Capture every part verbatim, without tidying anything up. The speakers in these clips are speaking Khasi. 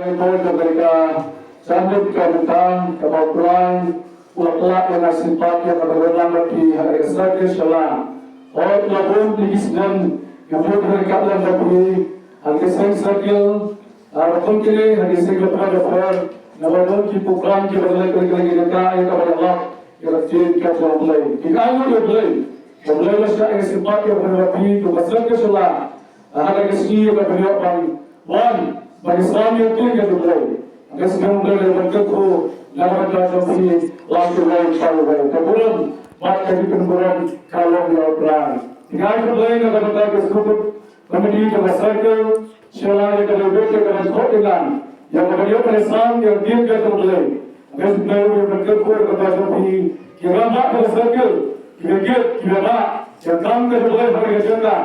Ko ka ka ka sambut ka bynta ka ba u Trai u la khlad ïa nga sympat ïa ka ba ka lang bad phi ha ka circle Shella. Hooid la bun ki snem nga mut ha ka lang bad phi ha ka seng circle. Ar kum kine ha ka seng ka pra ka pra na ba bun ki program ki ba ka ka ka ka ka ka ba ka lak ïa ka tin ka ba Blei. Ki ka ngut ïa Blei. Ka Blei la shah ïa sympat ïa ka ba phi ka ba circle Shella. Haba ka sngi ka briew ban wan ba ka snam ïa ka ka Blei. Ka snam Blei ban ka ku na ka ka jong phi la ka Blei ka Blei ka burom bad ka dipin burom ka long ïa u Trai. Nga ka Blei na ka ka ka sukut komiti ka circle Shella ïa ka Blei ka ka ban khot ïa ka ban ïa ka ban ïa ka ban sam ïa ka ka Blei. Ngan pynlong ïa ka kyrkhu ka ba jong phi ki rangbah ka circle ki ba kit ki ba bah ïa kam ka jong phi ha ka jong ka.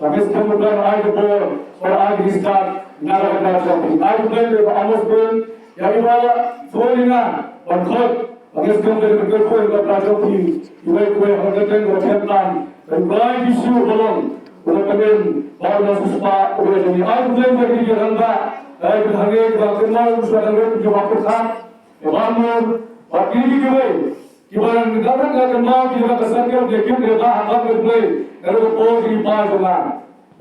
Ba ngan pynlong ai ka bor ba ai ka stad na ka ba jong phi ai ka ba amos pun ïa i ba la phone ïa nga ban khot. Ba ngan pynlong ïa ka kyrkhu ka ba jong phi ki ba ki ba ha ka jong ka jong ka. Ka ba ki shu ba long ba la ka ba la su spa ba la jong ai ka ba ki rangbah ai ka hangne ka ba ka ba ka ba ka ba ka ba Ka ba mut, ba kine ki kiwei, ki ba ngi dang ngi kynmaw ki ba ka circle ki kit ki ba ha ka Blei, ka ruh ka por ki ba jong nga.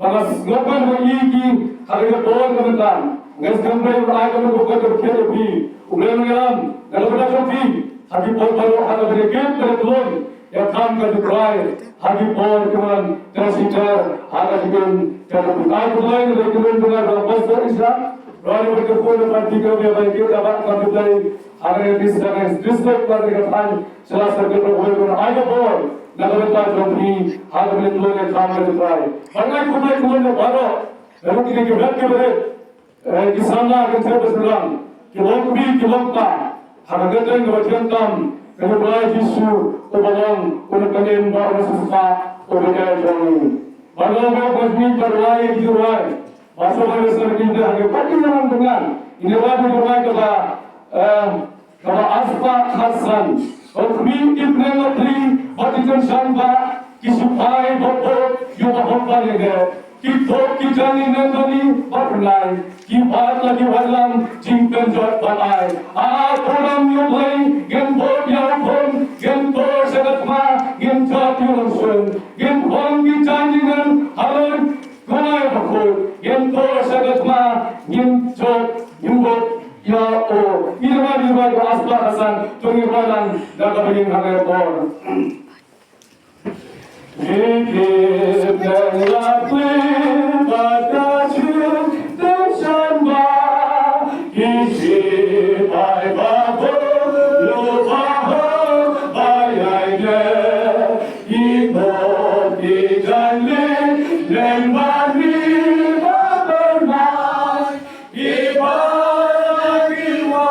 Ba nga sngewbha ba ngi ki ha ka por ka mynta. Nga sngewbha ba ai ka mut ka kit ki phi. U Blei ngi lam, ka ruh ka jong phi. Ha ki por ba ruh ha ka Blei kit ka ruh tlun. Ïa kam ka Dubai ha ki por ki wan ka sitar ha ka jikin ka Dubai. Ai Dubai ni ki wan dengan ba pastor Isa. Rani ba ki pun ba ki ka ba ki ka ba ka Dubai. Ane bis da ne district ba ki ka pan sila sa ki ba wai ba ai ka por na ka ba jong ni ha ka ba ki wan ka kam ka Dubai. Ba ngai ku ba ki wan ba ro. Lalu kita ki ba ki ba Eh, ki samla ki thep ba sdang, ki long kmie, ki long kpa, ha ka kyrteng kaba thiang tam ka Blei Jisu, uba long u nongpynim bad u nongsiewspah, uba dei jong ngi. Ba long ba ka jingim ba rwai, ki rwai, ba sngewbha ba sngewbha ki ha ka kyrteng jong ngi. Ine ba ki rwai kaba, eh, Kaba aspa khatsan, u khmih ki pneng u pli, bad ki kynshan ba, ki sipai bok bok, ïoh ba hok ba lyndet, ki thok ki jani neng bani, ba pynlai, ki bat la ki watlam, jingpynjot ba ai. A, a, Khun ïa u Blei, ngin bot ïa u khun, ngin tor sha ka thma, ngin jot ïa u nongshun, ngin phong ki jani neng, halor Khublei bakhuid, ngin tor sha ka thma, ngin jot, ngin bot ïa u. Ïa u, ïa u, ïa u, aspa khatsan, to ngin wan lang da kaba ïeng ha ka por. Ngin ïa la pli ba ka jingdon shan ba, ki sipai ba bun, lu ba ho, ba ïai ne. Ki bok ki jali leng bani ba bernai. Ki ba ki wa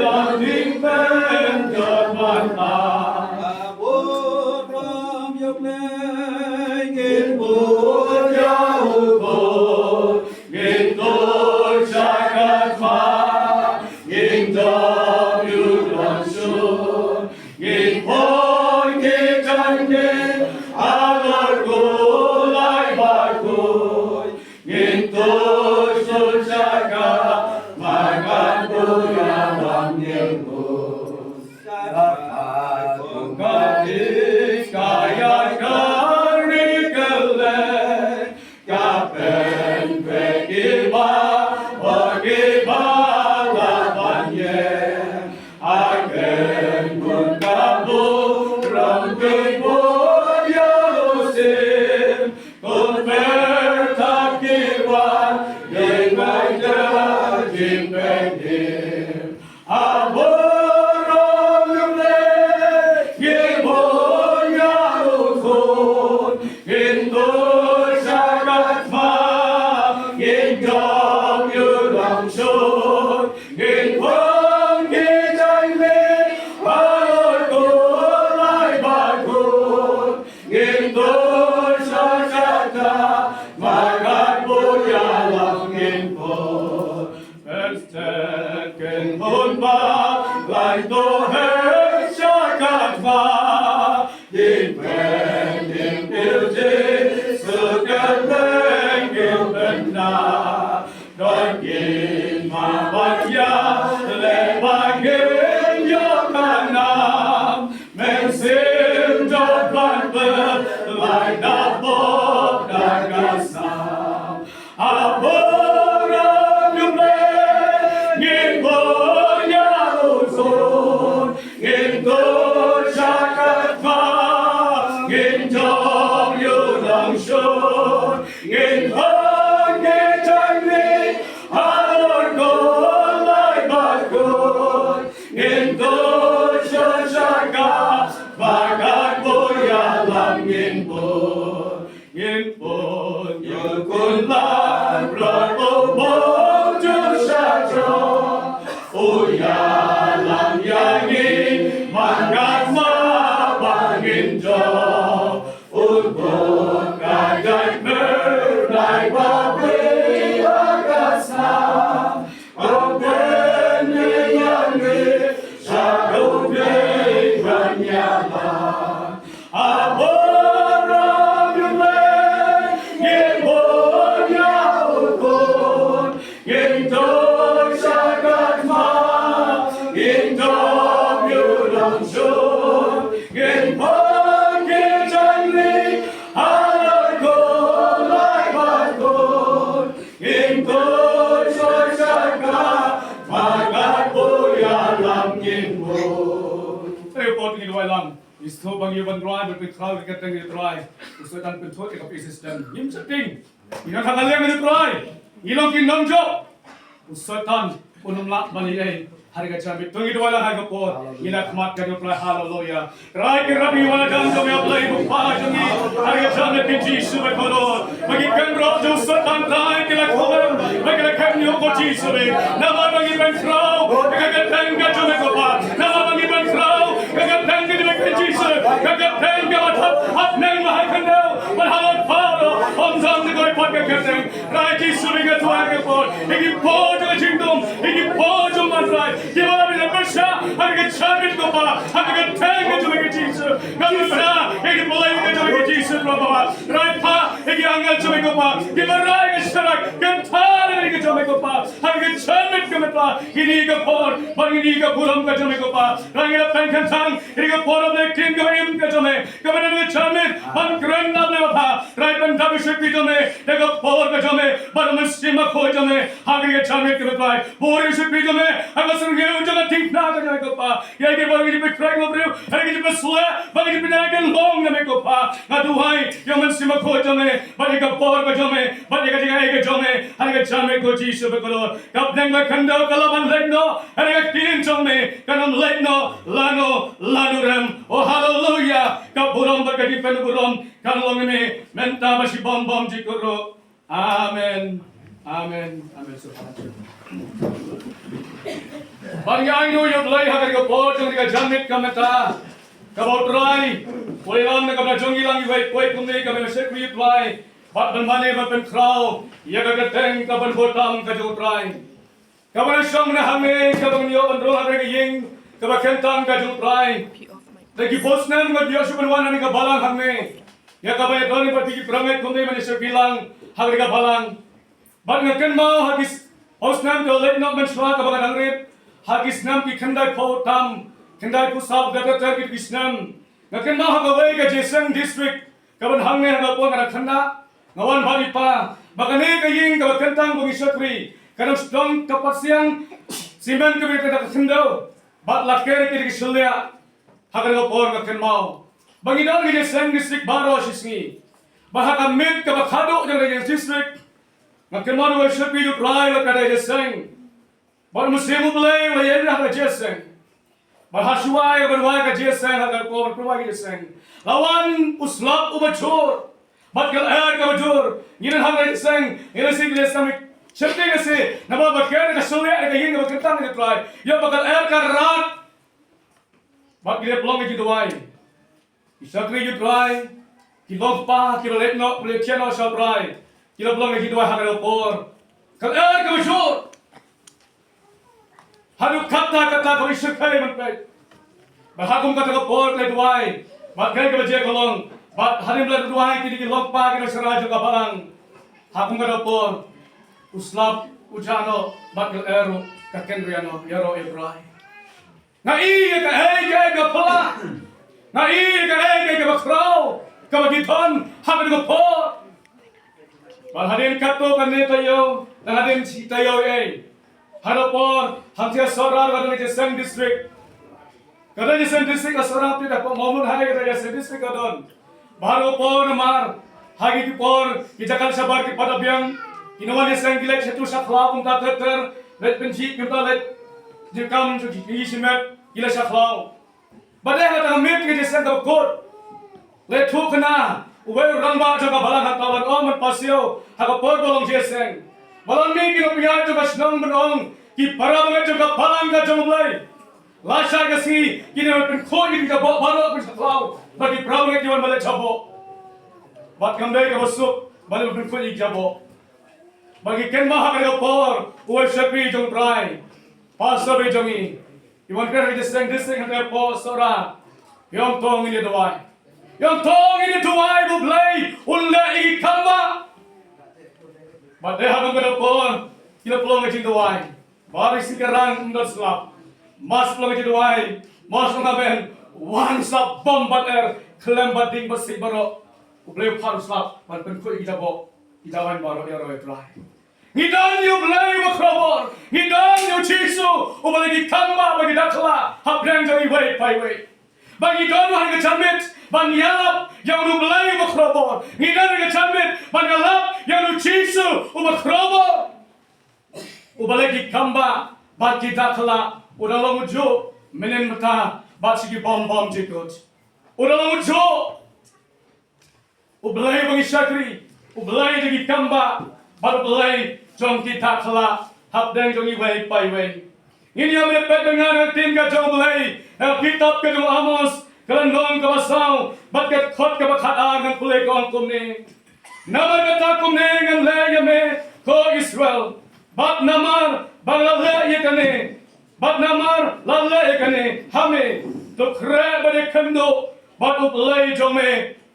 la ding pen jot ban ai. Ba bot ram yok ne ngin bot ïa u bot. Ngin tor sha ka thma, ngin jop ïa u nongshun. Ngin phong ki jingeh halor khublei bakhuid. Ngin tor sha ka ma ka tu ïa wan ngin bun. Ka tu ka ti ka ïa ka ri ka leng. Ka pynbeit ki ba, ba ki ba la ban ïeng. Ha kynhun ka burom ki bud ïa u sim. Kum pyrthat ki wan, ki ngai ja jingpynhim. Ha burom ïa u Blei, ngi bun ïa u khun, ngin dur sha ka thma, ngin jop ïa u nongshun, ngin phong ki jingmih, halor khublei bakhuid, ngin dur sha ka thma, ma ka bun ïalam ngin bun. Pynstep kynhun ba, lai to heh sha ka thma. Kin pyndim pil Jisu, kin pyndim pil bynta. Don kin ma ba Ngi sngewbha ban ïa ban rwai ban pynkhraw ïa ka kyrteng jong U Trai. U Soitan pynthut ïa ka P A system. Ngim sheptieng. Ngi nang ha ka liang jong U Trai. Ngi long ki nongjop. U Soitan un ym lah ban ïa ha ka jingmut. To ngi duwai lang ha ka por. Ngi la khmat ka jong U Trai. Haleluya. Trai ki rap ngi wan ha ka jong U Blei U Kpa jong ngi. Ha ka jingmut ka Jisu ba kordor. Ba ki kynroh jong u Soitan Trai ki la khawem. Ba ki la kynroh ko Jisu ba. Namar ba ngi pynkhraw ka kyrteng ka jong me ko Kpa. Namar ba ngi pynkhraw ka kyrteng ka jong me ko Jisu. Ka kyrteng kaba thap hapdeng ba ha khyndew. Ba ha lor baroh. Ym don koi pat ka kyrteng. Trai Jisu ba ngi duwai ka por. Ïa ki por jong ka jingdum. Ïa ki por jong man Trai. Ki ba la pynshah ha ka jingmut ko Kpa. Ha ka kyrteng ka jong me ko Jisu. Nga pynshah ïa ki por ka jong me ko Jisu Kpa. Trai Kpa, ïa ki angel jong me ko Kpa, ki ba rai ka sharak, kan thar ïa ki jong me ko Kpa, ha ka jingmut ko Kpa, kine ka por, bad kine ka burom ka jong me ko Kpa, Trai ngi la pynkyntang, ïa ka por ba kin ka im ka jong me, ka ba na ka jingmut, ban kren na me Kpa, Trai ban da shakri jong me, da ka por ka jong me, bad mynsiem bakhuid jong me, ha ka jingmut ko Trai, bor ïa shakri jong me, ha ka syrngiew jong ka thikna ka jong me ko Kpa, ïa ki ba ngi pynkreh ko briew, ha ki ba shlur, ba ngi pynai kan long na me ko Kpa, nga duwai, ïa mynsiem bakhuid jong me, bad ïa ka bor ka jong me, bad ïa ka jingai ka jong me, ha ka jingmut ko Jisu ba kordor. Ka bneng ba khyndew ka la ban leit noh, ha ka ktien jong me, kan ym leit noh, lano, lano rem. Oh, haleluya. Ka burom bad ka jingpynburom, kan long ïa me, mynta bad shibun bun jingkyrkhu. Amen. Amen. Amen. Bad ngi ainguh ïa U Blei ha ka por jong ka jingmut ka mynta. Kaba U Trai u la ïalam na ka bynta jong ngi lang iwei pa iwei kumne kaba ngi shakri ïa U Blei. Bad ban mane ban pynkhraw ïa ka kyrteng kaba bun tam ka jong U Trai. Kaba ngi shong na hangne kaba ngi ïoh ban rung ha ka ïing kaba kyntang ka jong U Trai. Da ki bosnem ba ïoh shu ban wan ha ka balang hangne. Ïa kaba ïa don ba ki pyrshah kumne ban ïa shakri lang ha ka balang. Bad nga kynmaw ha ki s-, ha u snem ka leit noh mynshuwa kaba nga dang rit, ha ki snem ki khyndai phew tam, khyndai phew saw, da ter ter ki snem. Nga kynmaw ha kawei ka jingïaseng district, kaba hangne ha ka por nga dang khynnah, nga wan bad i pa, ba kane ka ïing kaba kyntang ba ngi shakri, ka dang sdang ka pat siang, simen kaba ka dang khyndew, bad la ker ki da ki shylliah, ha ka por nga kynmaw. Ba ngi don ka jingïaseng district baroh shi sngi. Bad ha ka miet kaba khadduh jong ka jingïaseng district, nga kynmaw ba shakri U Trai bad ka jingïaseng. Bad u Mynsiem U Blei u la ïeng ha ka jingïaseng. Bad ha shuwa ïa ban wai ka jingïaseng ha ka por ban wai ka jingïaseng, la wan u slap uba jur. Bad ka lyer kaba jur. Ngi don ha ka jingïaseng, ngi don shisha ka jingïaseng. Sheptieng ka shi, namar ba ka ker ka shylliah ka ïing kaba kyntang ka U Trai. Ïa ba ka lyer ka rat. Bad ki la pynlong ka jingduwai. Ki shakri U Trai, ki long kpa, ki la leit noh, ki la thiah noh sha U Trai. Ki la pynlong ka jingduwai ha ka por. Ka lyer kaba jur. Haduh katta katta ka la shakri man peit. Bad ha kum kata ka por ki la duwai. Bad kaei kaba jia ka long. Bad hadien ba la duwai kine ki long kpa ki la shara jong ka balang. Ha kum kata ka por. U slap u jah noh bad ka lyer ruh ka kynriah noh ïaroh ïa U Trai. Nga i ïa kaei kaei ka pla. Nga i ïa kaei kaei kaba khraw kaba ki don ha kane ka por. Bad hadien katto katne taïew, hadien shi taïew ei. Ha ka por, hangta Sohra ka don ka jingïaseng district. Ka don jingïaseng district ka Sohra, phi da pom mo mut ha ka don jingïaseng district ka don. Bad ha ka por namar ha ki por ki jaka shabar ki pat da biang. Ki nongwan ïaseng ki leit shatu sha khlaw kumta ter ter, leit pynjih kumta leit jingkam jong ki shimet ki leit sha khlaw. Bad ha kata ka miet ka jingïaseng kaba kut, la ïathuh kane uwei u rangbah jong ka balang ha ka wan ong ban pasiaw ha ka por ba long jingïaseng. Ba long mih ki nongpynïaid jong ka shnong ban ong ki para bangeit jong ka balang ka jong U Blei. Lashai ka sngi, kine ban pynkhuid ïa ki jaboh baroh ban sha khlaw, bad ki para bangeit ki wan ban leit jaboh. Bad kam dei kaba suk ban leit pynkhuid ïa ki jaboh. Bad ngi kynmaw ha kane ka por, uwei u shakri jong U Trai, pastor jong ngi, i wan kren ha ka jingïaseng district ha kane ka por, Sohra. Ïoh to ngin ïa duwai. Ïoh to ngin ïa duwai ba U Blei un leh ïa ki kam ba. Bad dei ha kane ka por, ki la pynlong ka jingduwai. Ba ri si ka rang ym don slap. Mas long ki duwai. Mas long amen. Wan slap bom bad er. Khlem bad ding bad sik baroh. U Blei u phah slap ban pynkhuid ki jaboh. Ki jawan baroh ïaroh ïa U Trai. Ngi don ïa U Blei uba khrawbor. Ngi don ïa U Jisu uba leh ki kam ba ki dakhla hapdeng jong iwei pa iwei. Ba ngi don ha ka janmiet ban ïalap ïa u Blei uba khrobor. Ngi don ha ka janmiet ban ïalap ïa u Jisu uba khrobor. Uba leh ki kam ba bad ki dakhla, u da long ujuh mynhynnin mynta bad sha ki bym bym jingkut. U da long ujuh U Blei ba ngi shakri, U Blei jong ki kam ba, bad U Blei jong ki dakhla, hapdeng jong iwei pa iwei. Ngin ïa mynta peit bynga na ka ktien ka jong U Blei, na ka kitab ka jong u Amos, ka lynnong kaba saw, bad ka dkhot kaba khatar ngan pule, ka ong kumne. Namar kata kumne ngan leh ïa me, ko Israel, bad namar ba nga la leh ïa kane, bad namar la leh ïa kane ha me, to khreh bad ïakynduh bad U Blei jong me,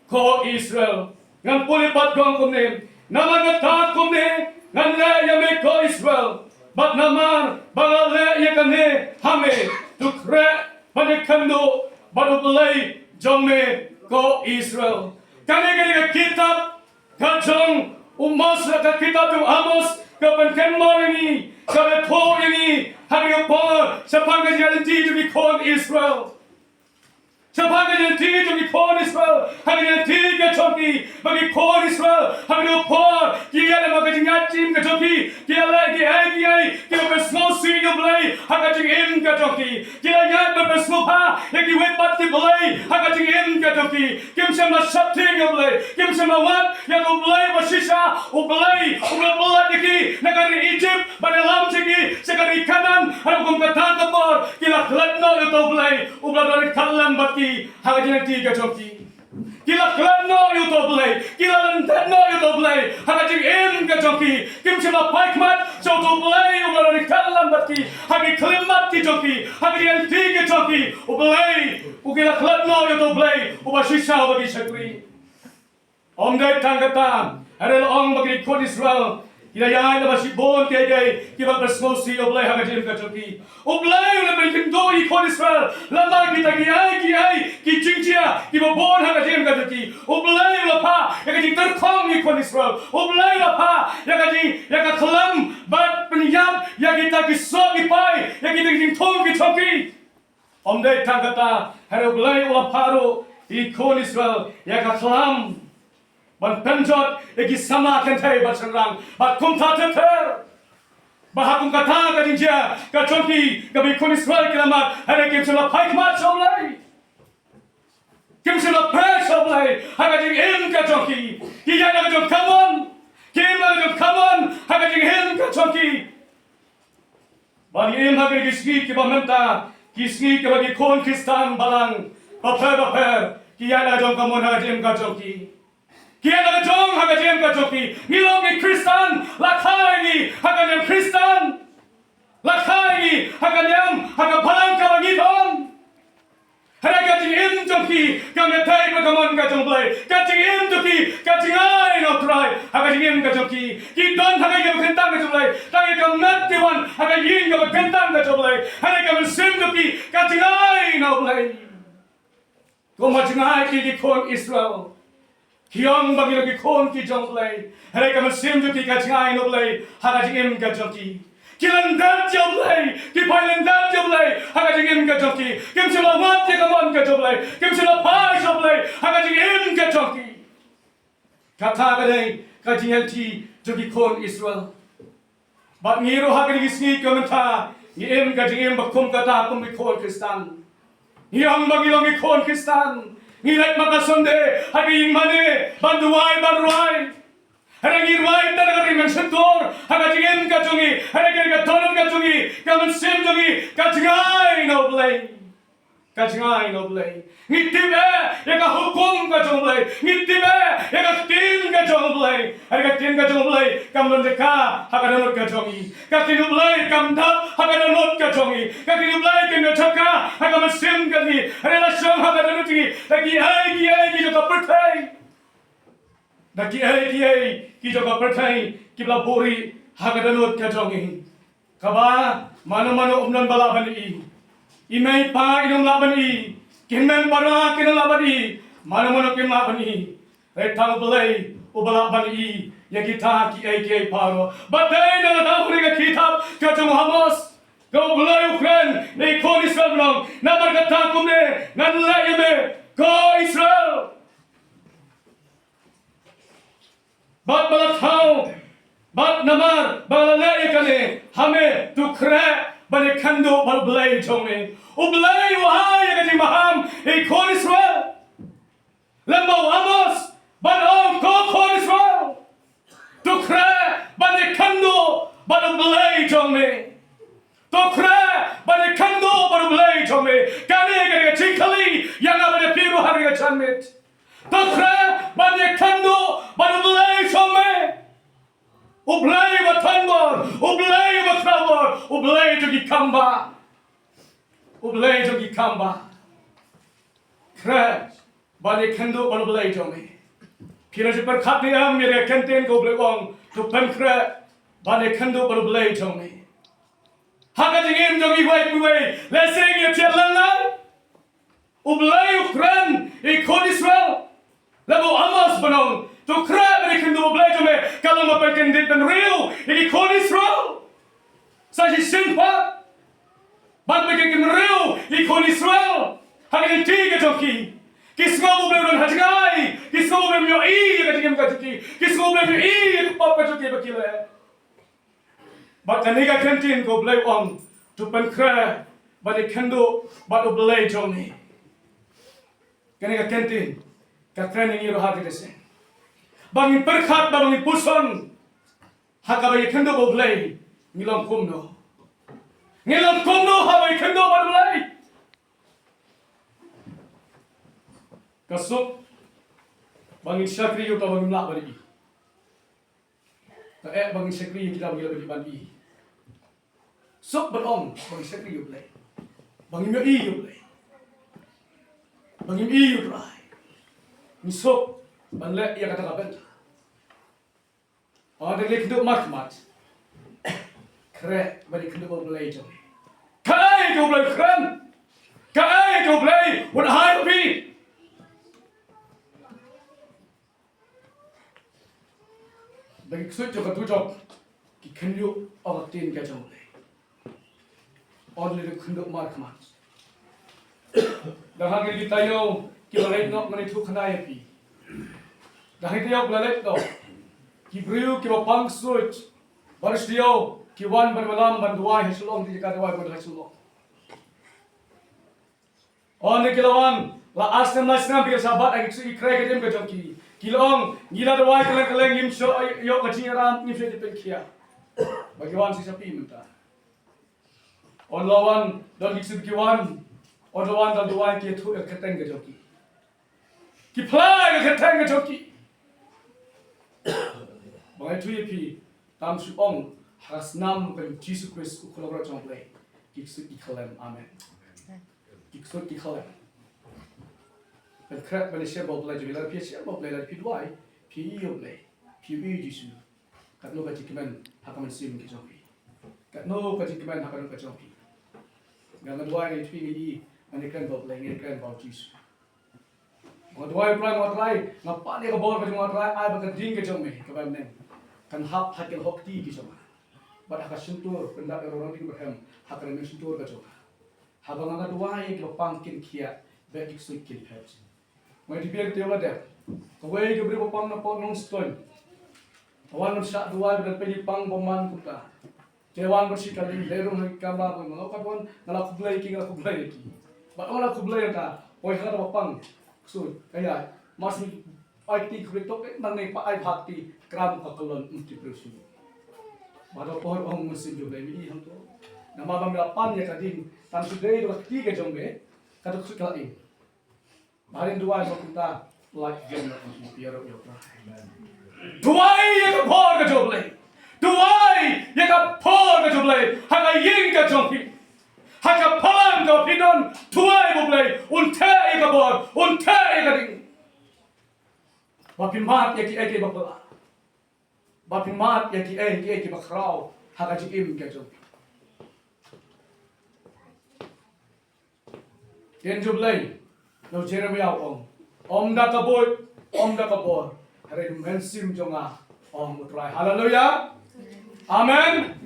ko Israel. Ngan pule pat, ka ong kumne. Namar kata kumne ngan leh ïa me, ko Israel, bad namar ba nga la leh ïa kane ha me, to khreh bad ïakynduh bad U Blei jong me, ko Israel. Kane ka dei ka kitab ka jong u Amos, ka kitab jong u Amos, ka pynkynmaw ïa ngi, ka pynthoh ïa ngi ha kane ka por shaphang ka jingïaid lynti jong ki khun Israel. Shaphang ka jingïaid lynti jong ki khun Israel, ha ka jingïaid lynti ka jong ki, ba ki khun Israel ha kane ka por ki ïaid lem ha ka jingïaid shim ka jong ki, ki ïaleh kiei kiei kiba pynsngewsih ïa U Blei ha ka jingim ka jong ki. Ki la ïaid ban pynsngewbha ïa kiwei pat ki blei ha ka jingim ka jong ki. Kim shym la sheptieng ïa U Blei, kim shym la wad ïa U Blei uba shisha, U Blei uba la pyllait ïa ki na ka ri Ijipt ban ïalam sha ki sha ka ri Kanaan. Ha ka kum kata ka por ki la klet noh ïa uto U Blei uba la don ryngkat lem bad ki ha ka jingïaid lynti ka jong ki. Ki la klet noh ïa uto U Blei, ki la lyndet noh ïa uto U Blei ha ka jingim ka jong ki. Kim shym la phai khmat sha uto U Blei uba la don ryngkat lem bad ki ha ki khyllipmat ki jong ki, ha ka jingïaid lynti ka jong ki. U Blei u, ki la klet noh ïa uto U Blei uba shisha uba ki shakri. Ym dei tang kata, hynrei la ong ba ki khun Israel ki la ïaid lem ha shibun kiei kiei kiba pynsngewsih ïa U Blei ha ka jingim ka jong ki. U Blei u la pynkynduh ïa ki khun Israel lyngba kita kiei kiei ki jingjia kiba bun ha ka jingim ka jong ki. U Blei u la phah ïa ka jingtyrkhong ïa ki khun Israel. U Blei u la phah ïa ka jing, ïa ka khlam bad pynïap ïa kita ki soh ki pai, ïa kita ki jingthung ki jong ki. Ym dei tang kata, hynrei U Blei u la phah ruh ïa ki khun Israel ïa ka khlam ban pynjot ïa ki samla kynthei bad shynrang bad kumta ter ter. Bad ha kum kata ka jingjia ka jong ki, kaba ki khun Israel ki la mad, hynrei kim shym la phai khmat sha U Blei. Kim shym la peit sha U Blei ha ka jingim ka jong ki. Ki ïaid na ka jong ka mon, ki im na ka jong ka mon ha ka jingim ka jong ki. Bad ngi im ha kine ki sngi kiba mynta, ki sngi kiba ki khun Khristan balang bapher bapher ki ïaid na ka jong ka mon ha ka jingim ka jong ki. Ki ïaid na ka jong ha ka jingim ka jong ki. Ngi long ki Khristan, la kha ïa ngi ha ka niam Khristan. La kha ïa ngi ha ka niam, ha ka balang kaba ngi don. Hynrei ka jingim jong ki kam ïadei bad ka mon ka jong U Blei. Ka jingim jong ki ka jngai na U Trai ha ka jingim ka jong ki. Ki don ha ka ïing kaba kyntang ka jong U Blei, tang ïa ka met ki wan ha ka ïing kaba kyntang ka jong U Blei. Hynrei ka mynsiem jong ki ka jngai na U Blei. Kumba jngai ki, ki khun Israel. Ki ong ba ngi long ki khun ki jong U Blei, hynrei ka mynsiem jong ki ka jngai na U Blei ha ka jingim ka jong ki. Ki lyndet ïa U Blei, ki phai lyndet ïa U Blei ha ka jingim ka jong ki. Kim shym la wad ïa ka mon ka jong U Blei, kim shym la phai sha U Blei ha ka jingim ka jong ki. Kata ka dei ka jingïaid lynti jong ki khun Israel. Bad ngi ruh ha kine ki sngi kiba mynta ngi im ka jingim ba kum kata kum ki khun Khristan. Ngi ong ba ngi long ki khun Khristan. Ngi leit man ka Sunday ha ka ïing mane ban duwai ban rwai. Hynrei ngi rwai tang ha ka ri mynsiem dur ha ka jingim ka jong ngi. Hynrei ka dohnud ka jong ngi, ka mynsiem jong ngi ka jngai na U Blei. Ka jngai na U Blei. Ngi tip eh ïa ka hukum ka jong U Blei. Ngi tip eh ïa ka ktien ka jong U Blei. Hynrei ka ktien ka jong U Blei kam don jaka ha ka dohnud ka jong ngi. Ka ktien U Blei kam dap ha ka dohnud ka jong ngi. Ka ktien U Blei kam don jaka ha ka mynsiem ka jong ngi. Hynrei la shong ha ka dohnud jong ngi da kiei kiei ki jong ka pyrthei. Da kiei kiei ki jong ka pyrthei kiba la buhrieh ha ka dohnud ka jong ngi. Kaba mano mano um don ba lah ban ïohi. I mei i pa kin ym lah ban ïohi. Ki hynmen para kin ym lah ban ïohi. Mano mano kim lah ban ïohi. Hynrei tang U Blei uba lah ban ïohi ïa kita kiei kiei baroh. Bad dei na kata ka kitab ka jong u Amos, ka U Blei u kren ïa ki khun Israel ban ong, Namar kata kumne ngan leh ïa me, ko Israel. Bad ba la thaw, bad namar ba la leh ïa kane ha me, to khreh ban ïakynduh bad U Blei jong me. U Blei u ai ïa ka jingmaham ïa ki khun Israel. Lem bad u Amos, ban ong, ko khun Israel, to khreh ban ïakynduh bad U Blei jong me. To khreh ban ïakynduh bad U Blei jong me. Kane ka dei ka jingkylli ïa nga bad ïa phi ruh ha kane ka janmiet. To khreh ban ïakynduh bad U Blei jong me. U Blei uba thongbor, U Blei uba khraw bor, U Blei jong ki kam ba, U Blei jong ki kam ba. Khreh ban ïakynduh bad U Blei jong me. Phi la ju pyrkhat ne em ïa ka ktien ka U Blei u ong, to pynkhreh ban ïakynduh bad U Blei jong me. Ha ka jingim jong iwei pa iwei, lehse ngi ïa thied lyngngai. U Blei u kren ïa ki khun Israel. Lem bad u Amos ban ong, to khreh ban ïakynduh bad U Blei jong me, ka long ban pynkyndit bynriew ïa ki khun Israel. Sa shisien pat ban pynkyndit bynriew ïa ki khun Israel ha ka jingtei ka jong ki. Ki sngew ba U Blei u don ha jngai, ki sngew ba U Blei um ïohi ïa ka jingim ka jong ki, ki sngew ba U Blei um ïohi ïa ka pop ka jong ki ba ki leh. Bad kane ka ktien ka U Blei u ong, to pynkhreh ban ïakynduh bad U Blei jong me. Kane ka ktien ka kren ïa ngi ruh ha kane ka sien. Ba ngin pyrkhat, ba ngin puson ha kaba ïakynduh bad U Blei, ngi long kumno. Ngi long kumno haba ïakynduh bad U Blei. Ka suk ba ngin shakri ïa uta uba ngim lah ban ïohi. Ka eh ba ngin shakri ïa kita ba ngi lah ban ïohi. Suk ban ong ba ngin shakri ïa U Blei, ba ngim ïohi ïa U Blei, ba ngim ïohi ïa U Trai. Ngi suk ban leh ïa kata ka bynta. Ynda ngi kynduh markhmat, khreh ban ïakynduh bad U Blei jong ngi. Kaei ka U Blei u kren? Kaei ka U Blei un ai ha phi? Da ki ksuid jong ka dujok ki khynñiuh ïa ka ktien ka jong U Blei. Ynda ngi kynduh markhmat, da ha ki taïew kiba leit noh, ngan ïathuh khana ïa phi. Da ha ki taïew kiba leit noh, ki briew kiba pang ksuid, baroh shi taïew ki wan ban wallam, ban duwai ha Shillong, ki jaka duwai ban ha Shillong. Ynda ki la wan, la ar snem, lai snem, ki la shah bat ha ki ksuid, ki khreh ka jingim ka jong ki. Ki la ong, ngi la duwai kylleng kylleng, ngim shym ïoh ka jingïarap, ngim shym ïoh jingpynkhiah. Ba ki wan shisha phi mynta. Ynda la wan, don ki ksuid ki wan. Ynda la wan, don duwai, ki ïathuh ïa ka kyrteng ka jong ki. Ki phla ïa ka kyrteng ka jong ki. Ba ngi ïathuh ïa phi, tang shu ong ha ka snam ka jong U Jisu Khrist, U Khun Lyngngoh jong U Blei, ki ksuid ki khyllem. Amen. Ki ksuid ki khyllem. Pynkhreh ban ïashem bad U Blei jong ngi. Lada phi ïashem bad U Blei, lada phi duwai, phi ïohi ïa U Blei, phi ïohi ïa U Jisu. Katno ka jingkmen ha ka mynsiem ka jong phi. Katno ka jingkmen ha ka mynsiem ka jong phi. Nga, nga duwai, nga ïathuh, nga ïohi, nga ïakren bad U Blei, nga ïakren bad U Jisu. Nga duwai, Trai, nga Trai, nga pan ïa ka bor ka jong nga, Trai, ai ba ka ding ka jong me kaba bymneng kan hap ha ki lehkti ki jong nga. Bad ha ka shyntur, pyndap ïa ka rong ding byrhem ha ka rynïeng shyntur ka jong nga. Haba nga, nga duwai ïa kiba pang kin khiah, bad ki ksuid kin phet. Nga ïathuh ïa ka taïew ba la dep. Kawei ka briew ba pang na pdeng Nongstoiñ. Ka wan ban shah duwai, ba don peit, pang bymman kumta. Te wan ban shim kali, leit rung ha ki kamra, ba nga, nga la khublei ïa ki, nga la khublei ïa ki. Bad nga la khublei ïa ka, poi ha kata ba pang ksuid, ka ïaid. Mar shu ai kti khublei, to peit nangne, pat ai bha kti, kram ka kyllon, ym tip briew shuh. Bad ha ka por ong, Mynsiem jong U Blei, me i hangto. Namar ba me la pan ïa ka ding, tang shu dei da ka kti ka jong me, kata ka ksuid ka la im. Hadien duwai ba kumta, lait ïa ka phi ïaroh ïa U Trai. Duwai ïa ka bor ka jong U Blei. Duwai ïa ka bor ka jong U Blei ha ka ïing ka jong phi. Ha ka phlang kaba phi don, duwai ba U Blei un theh ïa ka bor, un theh ïa ka ding. Ba phin mad ïa kiei kiei ba phylla. Ba phin mad ïa kiei kiei kiba khraw ha ka jingim ka jong phi. Ktien jong U Blei, na u Jeremiah u ong, ym da ka buit, ym da ka bor, hynrei da u Mynsiem jong nga, ong U Trai. Haleluia. Amen.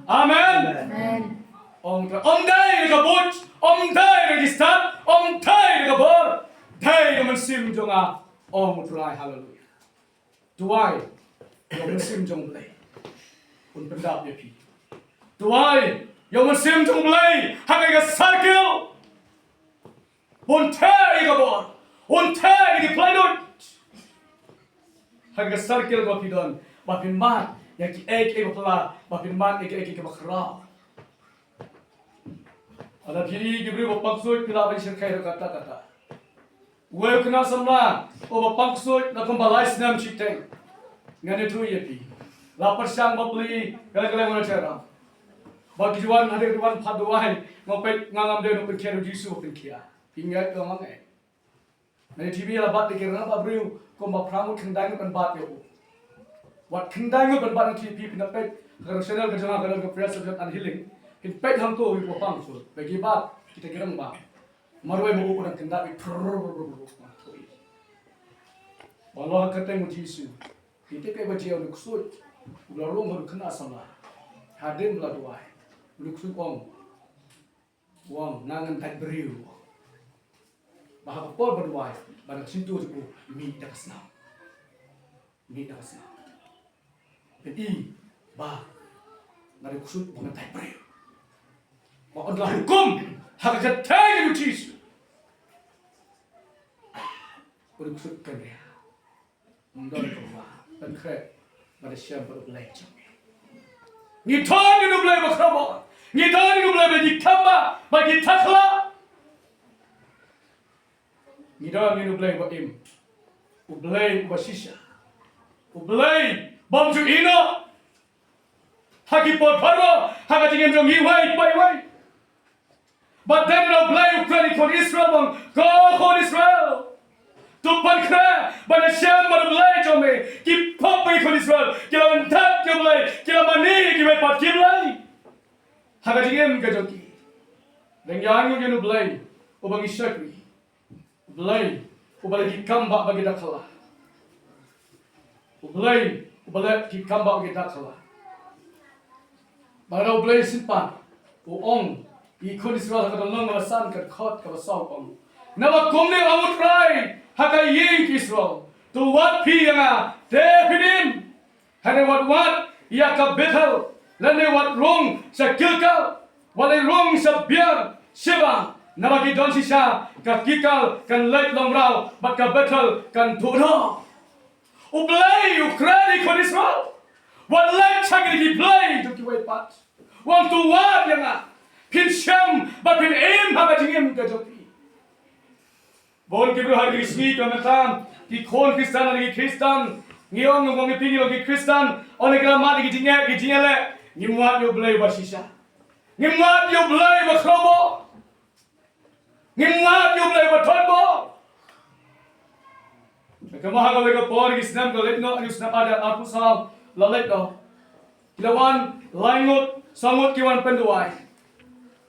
Amen. Ong Trai, ym dei da ka buit, ym dei da ki stad, ym dei da ka bor, dei da u Mynsiem jong nga, ong Trai, haleluia. Duwai ïa u Mynsiem jong U Blei un pyndap ïa phi. Duwai ïa u Mynsiem jong U Blei ha ka circle. Bun theh ïa ka bor, bun theh ïa ki pynlut ha ka circle ba phi don, ba phin mad ïa kiei kiei ba phylla, ba phin mad ïa kiei kiei ba khraw. Lada phi ïohi ki briew ba pang ksuid, phi lah ban shyrkhei ruh katta katta. Uwei u khynnah samla uba pang ksuid na kumba lai snem shiteng. Ngan ïathuh ïa phi, la pyrshang bapli, kale kale, ngan ïathuh ïa phi. Ba ki wan, hadien ki wan phah duwai, nga peit nga ngam dei nongpynkhiah, u Jisu u pynkhia. Phi ngeit ne ym ngeit? Na T V la bat ïa ki rangbah briew kumba phra ngut khyndai ngut ban bat ïa u. Wat khyndai ngut ban bat na T V, phin peit ha ka channel ka jong nga, ka dang ka Prayer Subject and Healing. Phin peit hangto ïa u pang ksuid ba ki bat kita ki rangbah. Marwei ma u u dang khyndai, phrrrr. Ba la ha kyrteng u Jisu. Ki te, kaei ba jia u ksuid uba la rung ha u khynnah samla? Hadien ba la duwai, u ksuid u ong, u ong, nga ngan dait briew. Ba ha ka por ba duwai, ba na ka shyntur jong u mih da ka snam. Mih da ka snam. Phin i ba nga dei u ksuid ba ngan dait briew. Ba yn la hukum ha ka kyrteng u Jisu. U ksuid u kynriah. Ym don kaba pynkhreh ban ïashem bad U Blei jong ngi. Ngi don ïa U Blei ba khraw bor. Ngi don ïa U Blei ba ngi kyrpad, ba ngi takhlad. Ngi don ïa U Blei ba im. U Blei uba shisha. U Blei bym ju ïehnoh ha ki por baroh ha ka jingim jong ngi iwei pa iwei. Bad dei na U Blei u kren ïa ki khun Israel, u ong, ko khun Israel, to pynkhreh ban ïashem bad U Blei jong me. Ki pop ba ki khun Israel ki la pyndap ïa U Blei, ki la mane ïa kiwei pat ki blei ha ka jingim ka jong ki. Dang ïa ngi ïa U Blei uba ngi shakri. U Blei uba leh ki kam ba, ba ki da khlad. U Blei uba leh ki kam ba, ba ki da khlad. Ba U Blei shisha pat u ong ïa ki khun Israel ha ka lynnong kaba san, ka dkhot kaba saw, u ong, naba kumne u ong U Trai ha ka ïing ki Israel, to wad phi ïa nga, te phin im. Hynrei wat wad ïa ka Bethel, lane wat rung sha Gilgal, wat leit rung sha Beer Sheba, naba ki don shisha ka Gilgal, kan leit longmraw, bad ka Bethel kan duh noh. U Blei u kren ïa ki khun Israel, wat leit sha ki blei jong kiwei pat. U ong to wad ïa nga, phin shem bad phin im ha ka jingim ka jong phi. Bun ki briew ha kine ki sngi, ka mynta ki khun Khristan, ki Khristan, ngi ong, ngi ong ïa phi, ngi ong ki Khristan, ong, ngi la mad ïa ki jingeh, ki jingeh leh. Ngim wad ïa U Blei ba shisha. Ngim wad ïa U Blei ba khraw bor. Ngim wad ïa U Blei ba don bor. Ka mut ha kawei ka por, ki snem ka leit noh, ki snem ar hajar arphew saw la leit noh. Ki la wan lai ngut, saw ngut ki wan pynduwai.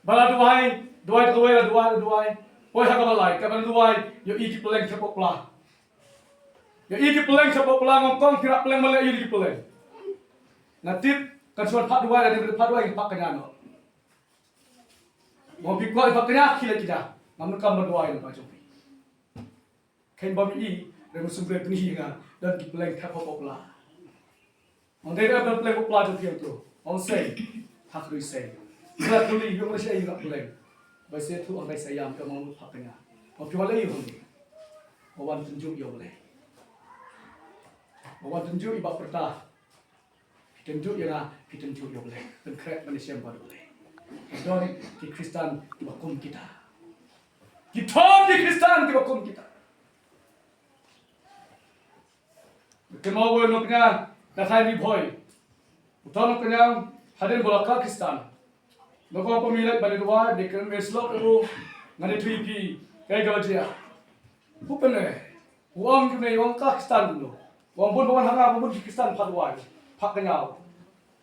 Ba la duwai, duwai, duwai, la duwai, la duwai. Poi ha kaba lai, kaba duwai, ïohi ki pylleng shapoh pla. Ïohi ki pylleng shapoh pla, ngong kong, ki rah pylleng, ma leh ïohi ki pylleng. Nga tip kan shu wan phah duwai, la dei phah duwai, phah kñia noh. Mo phi kwah phah kñia, khie leit kñia. Ngam donkam ban duwai lyngba jong phi. Kheiñ bym ïohi, re, mynsiem Blei pyni ïa nga, don ki pylleng shapoh pla. Ong, dei re don pylleng shapoh pla jong phi hangto? Ong, sei. Ha kyrduh sei. Nga la kylli, ong, lehse ïa nga pylleng. Ba sei, ong, dei sa ïam, ka ong, phah kñia. Ong, phi wan leh ïa u hangne? Ba wan tynjuh ïa U Blei. Ba wan tynjuh ïa i Bah Pyrta. Phi tynjuh ïa nga, phi tynjuh ïa U Blei. Pynkhreh ban ïashem bad U Blei. Don ki Khristan kiba kum kita. Ki don ki Khristan kiba kum kita. Kynmaw uwei u nongkñia na Thaiñ, Ri Bhoi. Uta u nongkñia, hadien ba la kah Khristan, ngi ong, phi leit ban duwai, phi kren, phi slok, u, ngan ïathuh ïa phi kaei kaba jia. U pyneh, u ong kumne, u ong, kah Khristan kumno? U ong, bun ba wan ha nga, bun ki Khristan phah duwai, phah kñia.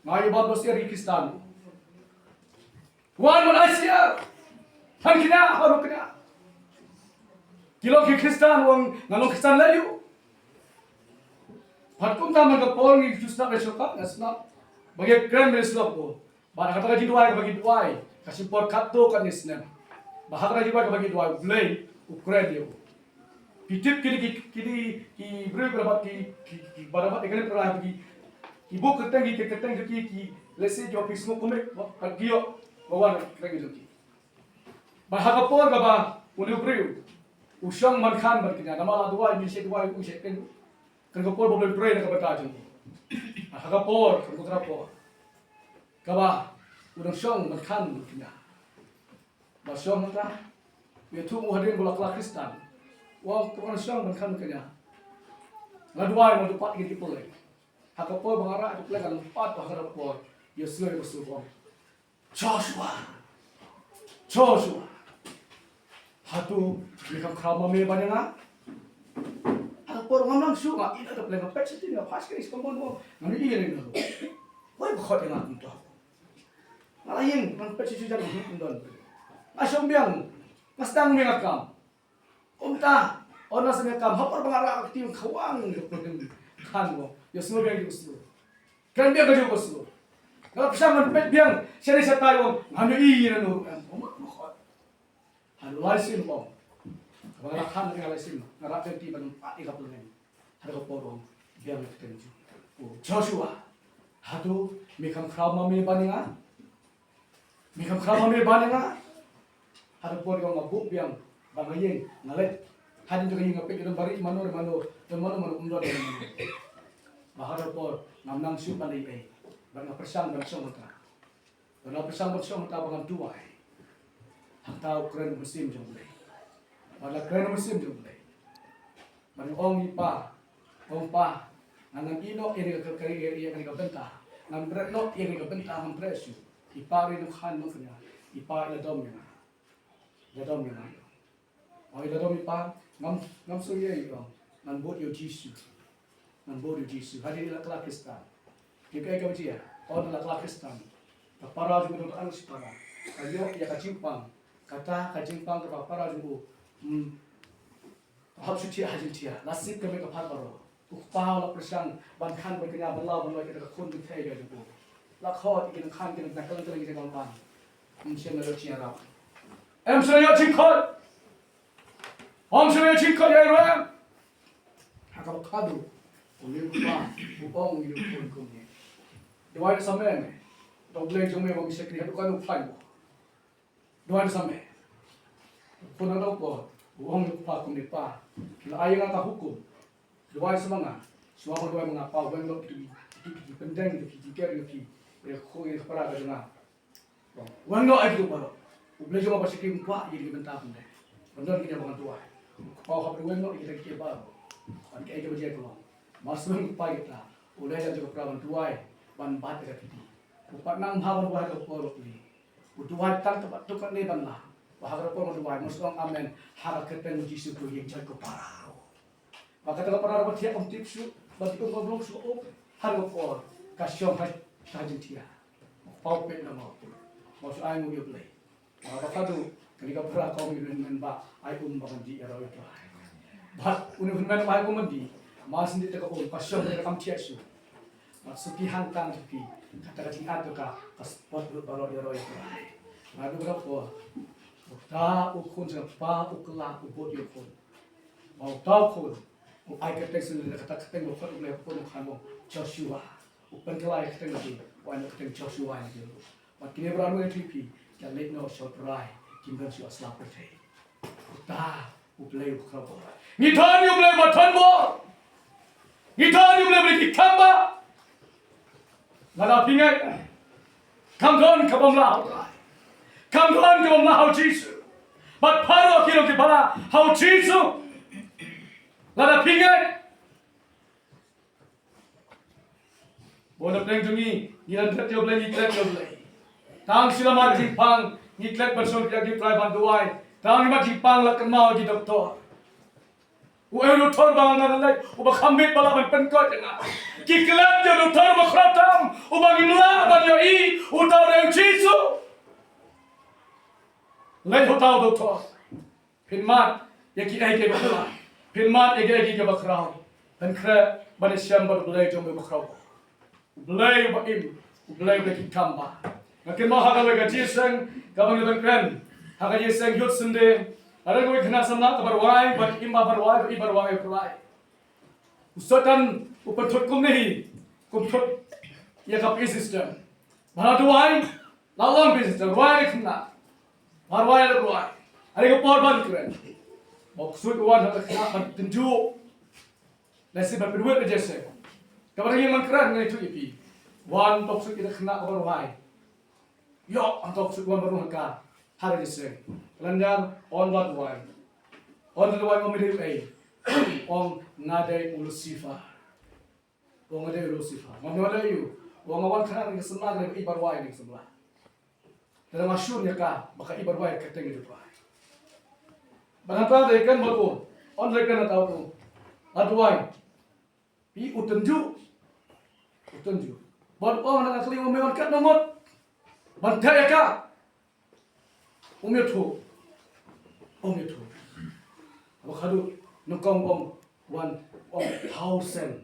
Nga ïa bad dos ïa ki Khristan. Wan, wan ai syiar. Phan kñia, ha ruh kñia. Ki long ki Khristan, u ong, nga long Khristan lei ïa u. Bad kumta man ka por ngi ju sngap, re, sngap, nga sngap ba ngi kren, re, slok, u. Bad ha kata ka jingduwai kaba ngi duwai, Ka shim por katto katne snem. Ba ha kata ka jingduwai kaba ngi duwai, U Blei u kren ïa u. Phi tip kine ki, kine ki briew kiba la mad, ki, ki, kiba la mad ïa kane ka rai, ki, ki buh kyrteng, ki kyrteng ki, ki, let's say, ki office mo kumne, ba ki ïoh, ba wan kyrteng ki jong ki. Ba ha ka por kaba une u briew u shong ban khan ban kñia, namar la duwai, ngi shu duwai, u shu kren. Kane ka por ba u pray na ka bynta jong u. Ba ha ka por, kane ka por kaba u dang shong ban khan ban kñia. Ba shong hangta, ïathuh u hadien ba la kylla Khristan. Wa, u dang shong ban khan ban kñia. La duwai, la duwai, ki, ki pule. Ha ka por ba nga rah, ki pule, ka long pat, ha ka por Ïosuwa, Ïosuwa u ong, Joshua, Joshua, hato me kham khraw ma me ban ïa nga? Ha ka por ngam nang shuh, nga ïeh da ka pleng, nga peit sha shatei, nga phai sha ka ri sha ka mon mo, ngam ïohi ïa lade ruh. Wei ba khot ïa nga kumto? Nga la ïeng, ngan peit sha shatei, jan, ngam don. Nga shong biang, nga sdang biang ka kam. Kumta, ong, na sngewbha kam, ha por ba nga rah ka kti, khawang ka khan mo. Ïosuwa biang, Ïosuwa. Kren biang ka jong Ïosuwa. Nga la pyrshang ban peit biang shane shatai, ong, ngam ïohi ïa nano ruh em. Ong, ma, ma khot. Haduh lai sien, ong, kaba nga la khan, nga la sien, nga rah ka kti ban pat ïa ka pleng. Haduh ka por, ong, biang ka kti jong u Joshua. Hato me kham khraw ma me ban ïa nga? Me kham khraw ma me ban ïa nga? Haduh por ong nga buh biang, ba nga ïeng, nga leit. Hadien jong ka ïing nga peit ïa u don bari mano mano, don mano mano, um don mano mano. Ba haduh por ngam nang shuh ban leit ei. Ba nga pyrshang ban shong hangta. Ba nga pyrshang ban shong hangta ba ngan duwai. Hangta u kren u mynsiem jong U Blei. Ba la kren u mynsiem jong U Blei. Ban ong, i pa, ong pa, ngan ïeh noh ïa kane ka, ka, ïa, ïa kane ka bynta. Ngan bret noh ïa kane ka bynta, ngan bret shuh. I pa ruh u khan, u kren, i pa, i la dom ïa nga. I la dom ïa nga. Ong, i la dom i pa, ngam, ngam sngew ïa i, ong. Ngan bud ïa u Jisu. Ngan bud ïa u Jisu. Hadien i la kylla Khristan. Phi, kaei kaba jia? Ong, i la kylla Khristan. Ka para jong u dang don shipara. Ka ïoh ïa ka jingpang. Kata ka jingpang kaba para jong u. Hmm. Hap shu thiah ha jingthiah, la sip ka met ka phad baroh. U kpa u la pyrshang ban khan ban kñia, ban law ban loi, kata ka khun kynthei ka jong u. La khot ïa ki nongkhan, ki nongkhan, kylleng kylleng ki jingkhan ban. Ym shym la ïoh jingïarap. Ym shym la ïoh jingkhot. Ym shym la ïoh jingkhot ïa i ruh em. Ha kaba khadduh, une u kpa u ong ïa u khun kumne, duwai da sa me me. To U Blei jong me ba me shakri haduh katno u khlaiñ mo. Duwai da sa me. Khun hangto u ong ïa u kpa kumne, pa, la ai ïa nga ka hukum. Duwai sa ma nga. Shuwa ba duwai ma nga, pa, weng noh ïa ki, ki, ki, ki pyndeng, ki, ki, ki ker, ki, ki, ïa ka khun, ïa ka para ka jong nga. Weng noh ïa kito baroh. U Blei jong nga ba shakri, um kwah ïa kine ki bynta kumne. Ban don kine ba ngan duwai. U kpa u hap ban weng noh ïa kita ki ker baroh. Ban kaei kaba jia ka long. Mar shu weng u kpa ïa kita, u leit ïa ka jong ka para ban duwai, ban bat ïa ka kti. U pat nang bha ban duwai ha ka por ba plie. U duwai tang kaba tuk katne ban lah. Ba ha ka por ba duwai, mut ong amen. Ha ka kyrteng u Jisu u ïeng jot ka para. Ba kata ka para ba thiah, um tip shuh, ba tip, um long shuh, um. Ha ka por ka shong ha ka jingthiah. Ba u peit na ma u. Ba u shu ai nguh ïa U Blei. Ba ka khadduh kane ka para ka ong ïa u hynmen ba ai um ba ngan dih ïa u Trai. Bad une u hynmen ba ai um ban dih, mar shu dih te ka um, ka shong te kam thiah shuh. Bad suki hangtang suki, kata ka jingat ka, ka spot lut baroh ïa u Trai. Nga duh ka por, uta u khun jong u kpa u kylla, u bud ïa u khun. Ba uta u khun u ai kyrteng shuh, kata kyrteng ba u khot, u khot u khun u khan u Joshua. U pynkylla ïa ka kyrteng lade, u ai ïa ka kyrteng Joshua ïa lade ruh. Bad kine baroh ruh ïa phi, ki leit noh sha U Trai, kim don shuh ha sla pyrthei. Uta U Blei u bakhraw bor. Ngi don ïa U Blei ba don bor. Ngi don ïa U Blei ba don ki kam ba, lada phi ngeit, kam don kaba ym lah ha U Trai. Kam don kaba ym lah ha U Jisu. Bad baroh ki long kiba lah ha U Jisu. Lada phi ngeit. Bun na pdeng jong ngi, ngi la klet ïa U Blei, ngi klet ïa U Blei. Tang shi lamar jingpang ngi klet ban shong ïa ki trai ban duwai. Tang shi lamar jingpang la kynmaw ïa ki doktor. U ei u doktor ba nga leit, uba kham bit ba lah ban pynkot ïa nga. Ki klet ïa u doktor uba khraw tam, uba ngim lah ban ïohi, uta u dei U Jisu. Leit ha uta u doktor. Phin mad ïa kiei kiei kiba khraw. Phin mad ïa kiei kiei kiba khraw. Pynkhreh ban ïashem bad U Blei jong me uba khraw. U Blei uba im, U Blei uba ki kam ba. Nga kynmaw ha kawei ka jingïaseng kaba ngi dang kren ha ka jingïaseng Youth Sunday. Nga don kawei ka khynnah samla kaba rwai, bad im ba rwai, bad i ba rwai, rwai. U Soitan u pynthut kumne hi, u pynthut ïa ka PA system. Ba la duwai, la long PA system, rwai ïa ka khynnah. Ba rwai, la rwai. Hynrei ka por ban kren, ba u ksuid u wan ha ka khynnah ban tynjuh. Lehse ban pynwit ka jingïaseng. Kaba dang ïa man kren ngan ïathuh ïa phi. Wan to u ksuid ïa ka khynnah kaba rwai. Ïoh, hangto u ksuid u wan ban rung ha ka, ha ka jingïaseng. Lynñiar, ong, la duwai. Ong, la duwai, ong, me dei uei? Ong, nga dei u Lucifer. Ong, nga dei u Lucifer. Nga ong, nga dei u. Ong, nga wan kane ka samla, ka dei i ba rwai ne ka samla. Te nga shun ïa ka, ba ka i ba rwai ka kyrteng jong u Trai. Ba nga ta dei kan ba ko. Ong, dei kan ta ko. La duwai. Phi, u tynjuh. U tynjuh. Bad u ong, nga kylli, ong, me wan katno ngut ban theh ïa ka? Um ïathuh. Um ïathuh. Haba khadduh nyngkong, ong, wan, ong, thousand.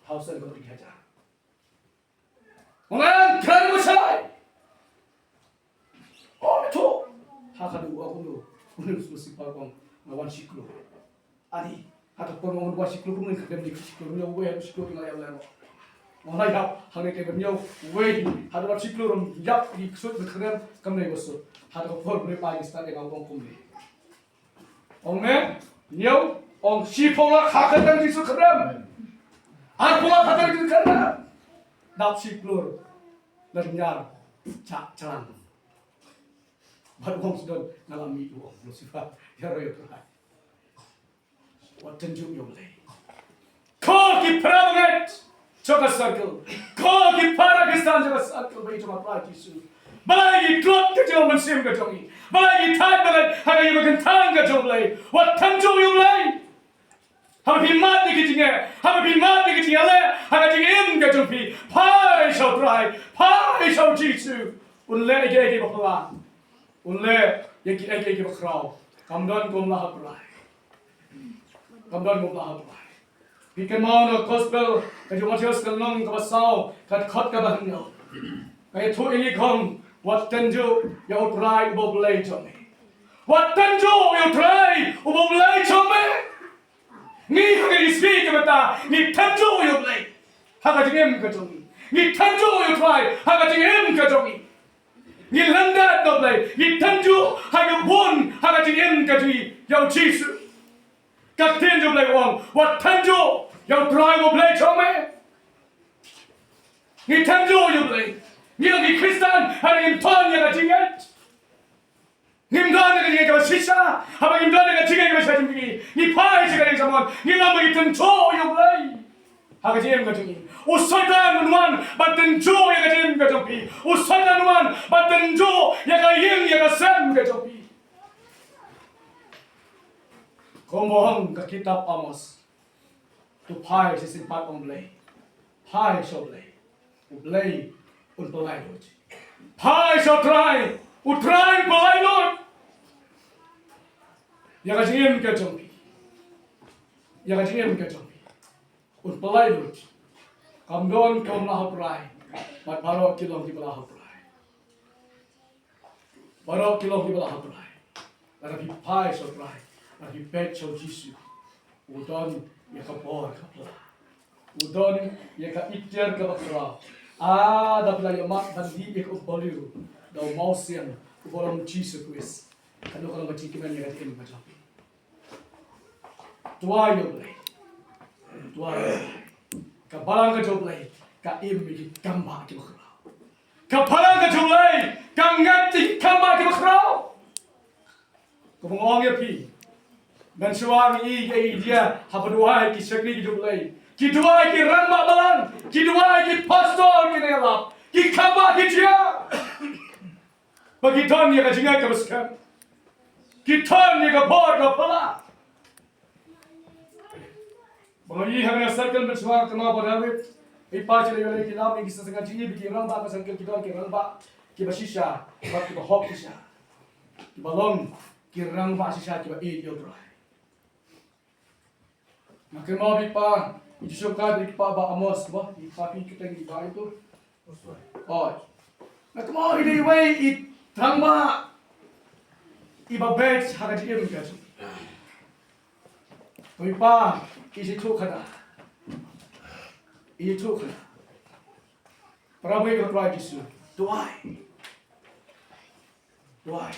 Thousand, ka dei hajar. Ong, nga kren ba shai. Um ïathuh. Ha khadduh, ong, ong, ong, ong, ong, nga wan shi klur. Ani, hato pynmong dua shi klur, kumne ka dem di shi klur, hynñiew wei, shi klur, nga ïap lano. Nga la ïap, hangne ka hynñiew wei, hato dua shi klur, ïap di ksuid, di khyndem, kumne ba sut. Hato ka por, kumne pa, ki stad, nga ong kumne. Ong ne, hynñiew, ong shiphew lak, ha ka kyrteng Jisu khyndem. Arphew lak, ha ka kyrteng Jisu khyndem. Dap shi klur, lynñiar, cha, chalang. Bad u ong sdang, nga la mih, u ong, Lucifer, ïa roi ïa u Trai. Wat tynjuh ïa u Blei. Ko ki para bangeit jong ka circle. Ko ki para Khristan jong ka circle ba i jong u Trai Jisu. Balei ngi tlot ka jingmynsiem ka jong ngi? Balei ngi thait balei ha ka ïing ka jong u Blei? Wat tynjuh ïa u Blei. Haba phi mad ïa ki jingeh, haba phi mad ïa ki jingeh, ha ka jingim ka jong phi, phai sha u Trai, phai sha u Jisu. Un leh ïa ki, ïa ki ba phylla. Un leh ïa ki, ïa ki, ïa ki ba khraw. Kam don kum la ha u Trai. Kam don kum la ha u Trai. Phi kynmaw na gospel ka jong u Mathaios ka lynnong kaba saw, ka dkhot kaba hynñiew. Ka ïathuh ïa ngi khong, wat tynjuh ïa u Trai uba u Blei jong me. Wat tynjuh ïa u Trai uba u Blei jong me. Ngi ha ka jingïaseng ka mynta, ngi tynjuh ïa u Blei ha ka jingim ka jong ngi. Ngi tynjuh ïa u Trai ha ka jingim ka jong ngi. Ngi lyndet ïa u Blei, ngi tynjuh ha ka bun ha ka jingim ka jong ngi ïa u Jisu. Ka ktien jong u Blei u ong, wat tynjuh ïa u Trai uba u Blei jong me. Ngi tynjuh ïa u Blei. Ngi long ki Khristan, hynrei ngim don ïa ka jingngeit. Ngim don ïa ka jingngeit kaba shisha. Haba ngim don ïa ka jingngeit kaba shisha jong ngi, ngi phai sha ka jingsamon. Ngi long ba ngi tynjuh ïa u Blei ha ka jingim ka jong ngi. U Soitan un wan ban tynjuh ïa ka jingim ka jong phi. U Soitan un wan ban tynjuh ïa ka ïing ïa ka sem ka jong phi. Kumba ong ka kitab Amos. To phai sha sympat u Blei. Phai sha u Blei. U Blei un pynlait lut. Phai sha u Trai. U Trai un pynlait lut ïa ka jingim ka jong phi. Ïa ka jingim ka jong phi. Un pynlait lut. Kam don kum la ha u Trai. Bad baroh ki long kiba la ha u Trai. Baroh ki long kiba la ha u Trai. Lada phi phai sha u Trai, lada phi peit sha u Jisu, u don ïa ka bor ka pla. U don ïa ka ikhtiar kaba khraw. Ah, da phi la ïa mad ban dih ïa ka umpohliew da u mawsiang uba long u Jisu Khrist, kano ka long ka jingkmen ïa ka jingim ka jong phi? Duwai ïa u Blei. Duwai ïa u Blei. Ka balang ka jong u Blei ka im ïa ki kambah kiba khraw. Ka balang ka jong u Blei ka ngeit ïa ki kambah kiba khraw. Kumba nga ong ïa phi, mynshuwa ngi ïohi ïa ki haba duwai ki shakri ki jong u Blei, ki duwai ki rangbah balang, ki duwai ki pastor, ki nongïalap, ki kambah ki jia. Ba ki don ïa ka jingngeit kaba skhem. Ki don ïa ka bor ka pla. Ba ngi hangne circle mynshwa ka ma ba rawit. I pa jila ïa ki lam ïa ki sasanga jingïa ba ki rangbah ka circle ki don ki rangbah kiba shisha, ba kiba hok shisha. Kiba long ki rangbah shisha kiba ïeit ïa u Trai. Nga kynmaw ba i pa, i Jisu ka ba i pa ba Amos ba, i pa phi kyrteng i ba itu. Oi. Nga kynmaw i dei iwei i tang ba i ba beit ha ka jingim ka jong. Ko i pa, i shu khada. I shu khada. Para bangeit ko Trai Jisu. Duwai. Duwai.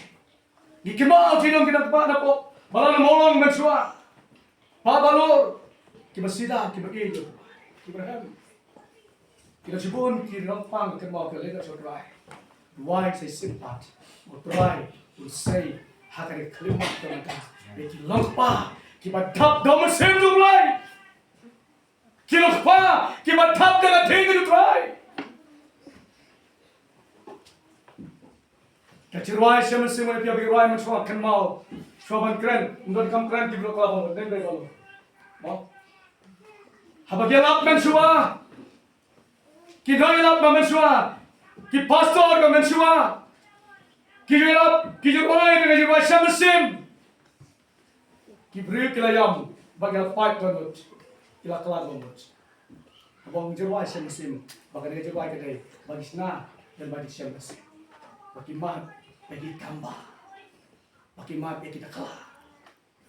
Ngi kynmaw ki nong ki nong ba na pok. Ba la na mawlong mynshuwa. Pa balor. Ki ba sida, ki ba ïeit. Ki ba hem. Ki la shibun, ki nong pang, kynmaw ki la leit na Trai. Duwai sa shisien pat. Ko Trai, un sei, ha ka ri klim mat ka mata. Ki long pa, ki ba dap dom sem dum lai. Ki long pa, ki ba thap da ka thing ka Trai. Ka jingrwai shem mynsiem, ïa phi ba ki rwai mynshuwa kynmaw. Shuwa ban kren, ym don kam kren ki briew ka la bang, dei dei bang. Mo. Haba ki lap mynshuwa. Ki dei lap ba mynshuwa. Ki pastor ba mynshuwa. Ki dei lap, ki jingrwai, ki jingrwai shem mynsiem. Ki briew ki la ïam, ba ki la pait ba mut, ki la khlad ba mut. Haba ong jingrwai shem mynsiem, ba ka dei jingrwai ka dei, ba ki shna, lem ba ki shem mynsiem. Ba ki mad, ba ki kamba. Ba ki mad, ba ki takla.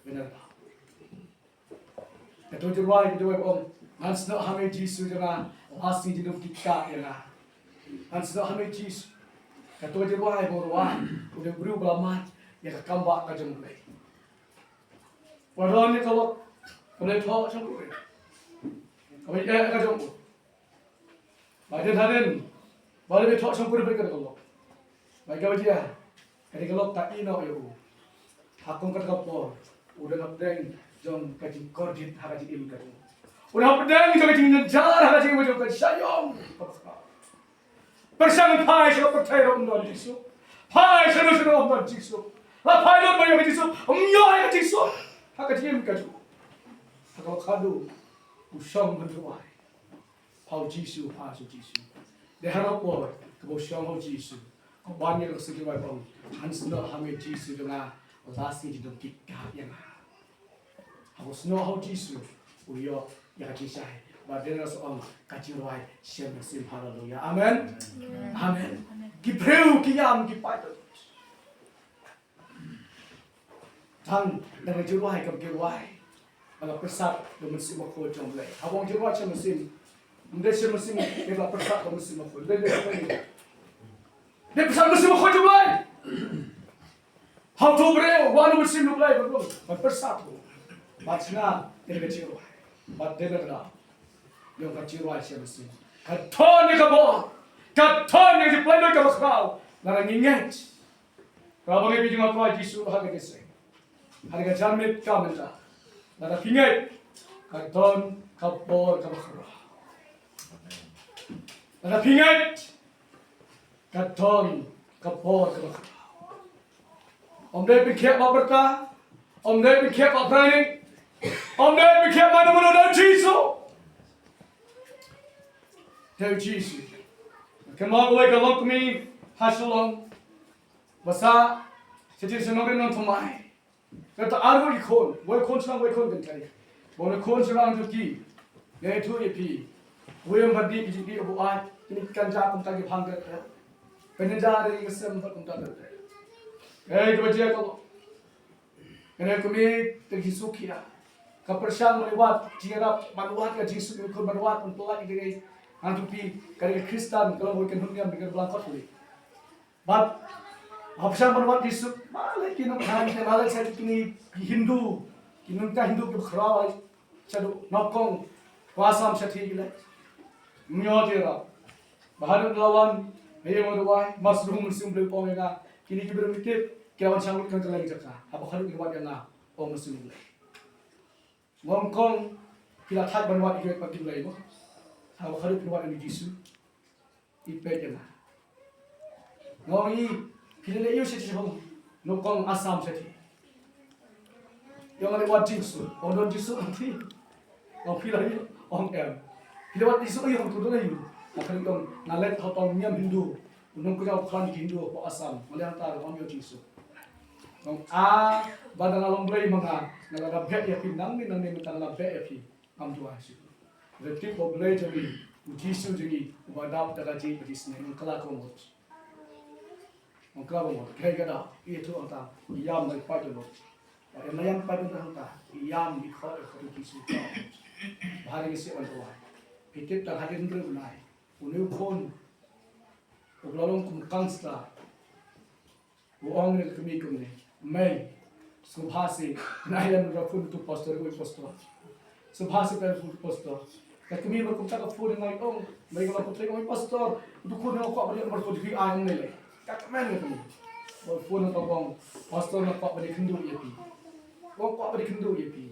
Benar ba. Kato jingrwai, kato jingrwai ba ong, ngan snoh ha me Jisu jong nga, la sngi jingdum ki kah ïa nga. Ngan snoh ha me Jisu. Kato jingrwai ba u rwai, u dei u briew ba la mad ïa ka kamba ka jong U Blei. Ba don ïa ka lok, ba la thoh shongkurim. Ka ba ïa ka jong u. Ba dei hadien, ba la thoh shongkurim ka dei ka lok. Ba ïa ka ba jia, ka dei ka lok ka ïehnoh ïa u. Ha kum kata ka por, u dang hapdeng jong ka jingkordit ha ka jingim ka jong u. U dang hapdeng jong ka jingjynjar ha ka jingim ka jong u, ka shah ïong. Pyrshang phai sha ka pyrthei ruh ym don Jisu. Phai sha ka sha ym don Jisu. La phai lut ba ïa ka Jisu, ym ïoh ïa ka Jisu. Ha ka jingim ka jong u. Ha ka khadduh, u shong ban duwai. Pha u Jisu, pha u Jisu. Dei ha ka por, kaba u shong ha u Jisu. Ka wan ïa ka ksing jingrwai ba ong, ngan snoh ha me Jisu jong nga, la sngi jingdum ki kah ïa nga. Haba u snoh ha u Jisu, u ïoh ïa ka jingshai. Ba dei na ka song, ka jingrwai shem mynsiem, haleluya. Amen. Amen. Ki briew ki ïam ki pait. Tang da ka jingrwai, ka jingrwai ba la pyrsad da u Mynsiem Bakhuid jong U Blei. Haba ong jingrwai shem mynsiem, ym dei shem mynsiem ba la pyrsad da u Mynsiem Bakhuid. Dei, dei, dei. Dei pyrsad da u Mynsiem Bakhuid jong U Blei. Ha uto u briew, wan u Mynsiem U Blei, ba pyrsad u. Bad shna ïa ka jingrwai. Bad dei na ka daw jong ka jingrwai shem mynsiem, ka don ïa ka bor, ka don ïa ka jingpynlong kaba khraw. Lada ngi ngeit. Para bangeit jong U Trai Jisu, ha kane ka seng, ha kane ka janmiet ka mynta, lada phi ngeit, ka don ka bor kaba khraw. Lada phi ngeit, ka don ka bor kaba khraw. Ym dei pynkhiah ba pyrta, ym dei pynkhiah ba training, ym dei pynkhiah ba mano mano, dei Jisu. Dei Jisu. Kynmaw kawei ka longkmie ha Shillong. Ba sah sha jingshnong ri nongthymmai. Kata arngut ki khun, wei khun shnong, wei khun kynthei. Ba une u khun shnong u ong ïa ki, ngi ïathuh ïa phi. Wei ym pat dih ki jingdih ba buaid, kine ki kynja kumta ki phang kynthei. Kynja re ki sem pat kumta kynthei. Hei, kaba jia ka lok. Kane ka kmie te ki suk ïa ka pyrshang ban wad jingïarap, ban wad ka jingsuk ïa u khun, ban wad ban pyllait ïa ka ngan tu phi ka dei ka Khristan, ka long wei ka hynñiewtrep ka balang Katholik. Bad ha pyrshang ban wad jingsuk, ba leh ki nongkhan, ba leh sa kine ki Hindu, ki nongkhan Hindu ki khraw, shaduh nyngkong ba Assam shathie ki leh. Ym ïoh jingïarap. Ba haduh la wan, ha ïing u Duwai, Master Home Assembly u ong ïa nga, kine ki briew ki tip, ki la wan shang lut kan kylleng jaka. Haba haduh ki wad ïa nga, ong Master Home Assembly. Nyngkong, ki la thait ban wad ïa ki wei pat ki Blei mo. Haba haduh ki wad ïa u Jisu. I peit ïa nga. Nga ong i, phi leh ïa u sha sha hong, nyngkong Assam sha ti. Ïa nga leh wat Jisu, ong don Jisu ong ti. Ong phi la ïa, ong em. Phi leh wat Jisu ïa ong tu don ïa u. Nga kren ong nga leh hangtong niam Hindu. U nongkynja u khlan Hindu hapoh Assam. Nga leh hangta ong ïa Jisu. Ong a, ba da nga long Blei ma nga, nga la beh ïa phi nangne nangne mynta nga la beh ïa phi. Ngam duwai shuh. Re tip ba U Blei jong ngi, U Jisu jong ngi, uba dap da ka jingïeit ka jingisynei, ngan kylla ka mut. Ong kla ba mut, kei ka da, i tu ang ta, i yam bai pai tu. Em la yam pai tu ang ta, i yam i khot i khot ki su ka. Bahari ki si wan tu. Phi tip ta hadin ru nai. U ne u khun. U la long kum kang sta. U ong ne kami kum ne. Mei. Sngewbha si. Nai lam ra phone tu pastor, u pastor. Sngewbha si pynphone pastor. Ka kmie ba kumta ka phone ngai ong. Mei ka ba kumta ong pastor. Tu khun ngai kwah ba dei number phone phi ai ong ne le. Ka kmen ka kmie. Ba phone ka ong. Pastor nga kwah ba dei kynduh ïa phi. Ong kwah ba dei kynduh ïa phi.